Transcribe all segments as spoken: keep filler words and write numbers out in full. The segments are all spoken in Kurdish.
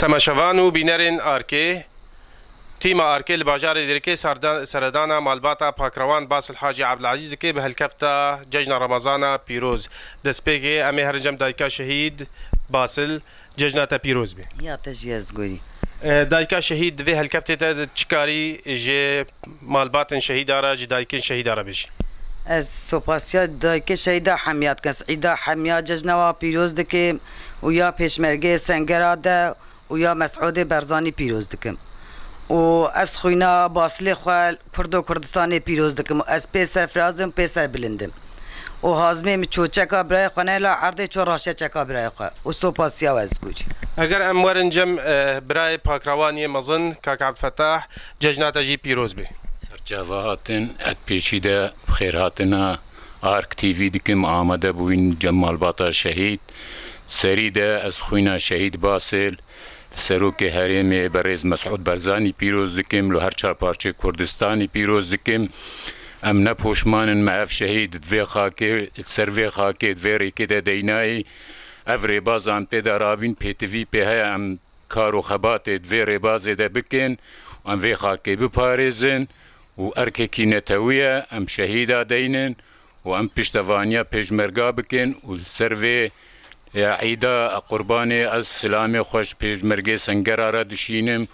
Temaşevan û bînerên Arkê, tîma Arkê li bajarê Dêrikê sarda-, seredana malbata Pakrewan Basil Hacî Ebdilezîz dike bi helkefta Cejna Remezana pîroz. Destpêkê em ê herin cem dayika şehîd Basil, cejna te pîroz be. Ya te jî ez gorî. E, dayika şehîd, di vê helkeftê te çi karî ji malbatên şehîda re, ji dayikên şehîda re bêjî? Ez sopasiya dayikê şehîda hemiya dikim. Ez îda hemiya cejna wa pîroz dikim û ya pêşmergeyê Sengera de û ya Mesûdê Berzanî pîroz dikim. Û ez xwîna Basilê xwe Kurd û Kurdistanê pîroz dikim û ez pê serfiraz im, pê serbilind im. Û hazmê min ço çeka birayê xwe nehêla erdê, ço raşiya çeka birayê xwe. Û sopasiya we ez gorî. Eger em werin cem, e, birayê Pakrewan yê mezin, kak Ebdfetah, cejna te jî pîroz be. Serçava hatin, et pêşî de bi xêrhatina Ark T V dikim, amade bûyîn cem malbata şehîd. Serî de ez xwîna şehîd Basil, li serokê herêmê berêz Mesûd Berzanî pîroz dikim, li her çar parçeyê Kurdistanî pîroz dikim. Em ne poşman in, me ev şehîd di vê xakê, li ser vê xakê, di vê rêkê de deynayî. Ev rêbaza em pê de rabîn, pêtivî pê heye, em kar û xebatê di vê rêbazê de bikin, em vê xakê biparêzin û erkekî netewî ye, em şehîda deynin û em piştevaniya pêşmerga bikin û li ser vê ya îda qurbanê ez silamê xwe ji pêşmergê Sengera re dişînim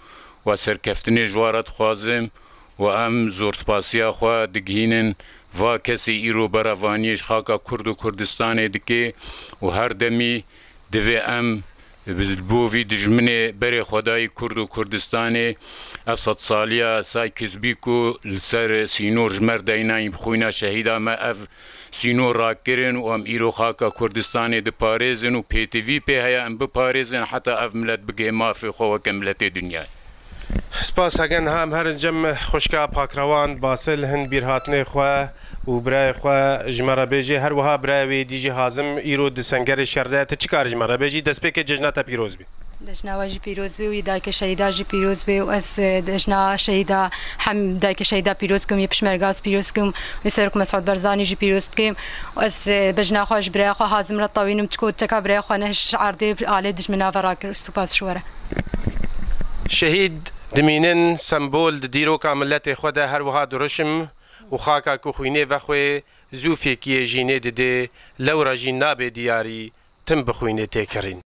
û serkeftinê ji wan re dixwazim û em zorspasiya xwe digihînin va kesê îro berevaniyê ji xaka Kurd û Kurdistanê dike û her demî divê em bi bo vî dijminê berê xwe dayî Kurd û Kurdistanê. Ev sedsaliya Saykis Bîko li ser sînor ji me re deynayî, bi xwîna şehîda me ev sînor rakirin û em îro xaka Kurdistanê diparêzin û pêtivî pê heye em biparêzin heta ev milet bigihê mafê xwe weke miletê dinyayê. Spas, hege niha em herin cem xwişka Pakrewan Basil, hin bîrhatinê xwe û birayê xwe ji me re bêjê. Her wiha birayê wê dî jî Hazim îro di sengerê şer de. Tu çi karî ji me re bêjî? Destpêkê cejna te pîroz bî. Cejna we jî pîroz bî û yê dayikê şehîda jî pîroz bî û ez, e, cejna şehîda hem dayikê şehîda pîroz kim, yê pişmerga ez pîroz kim û serok Mesûd Berzanî jî pîroz dikim. Ez, e, bejna xwe ji biraya xwe Hazim re tewînim, çiko çeka biraya xwe nehişt erdê alê dijmina ve rakir. Spas ji we re. Şehîd dimînin sembol di dîroka miletê xwe de, her wiha diruşim û xaka ku xwînê vexwê zû fêkiyê jînê didê, lewra jî nabê diyarî, tim bi xwînê tê kirîn.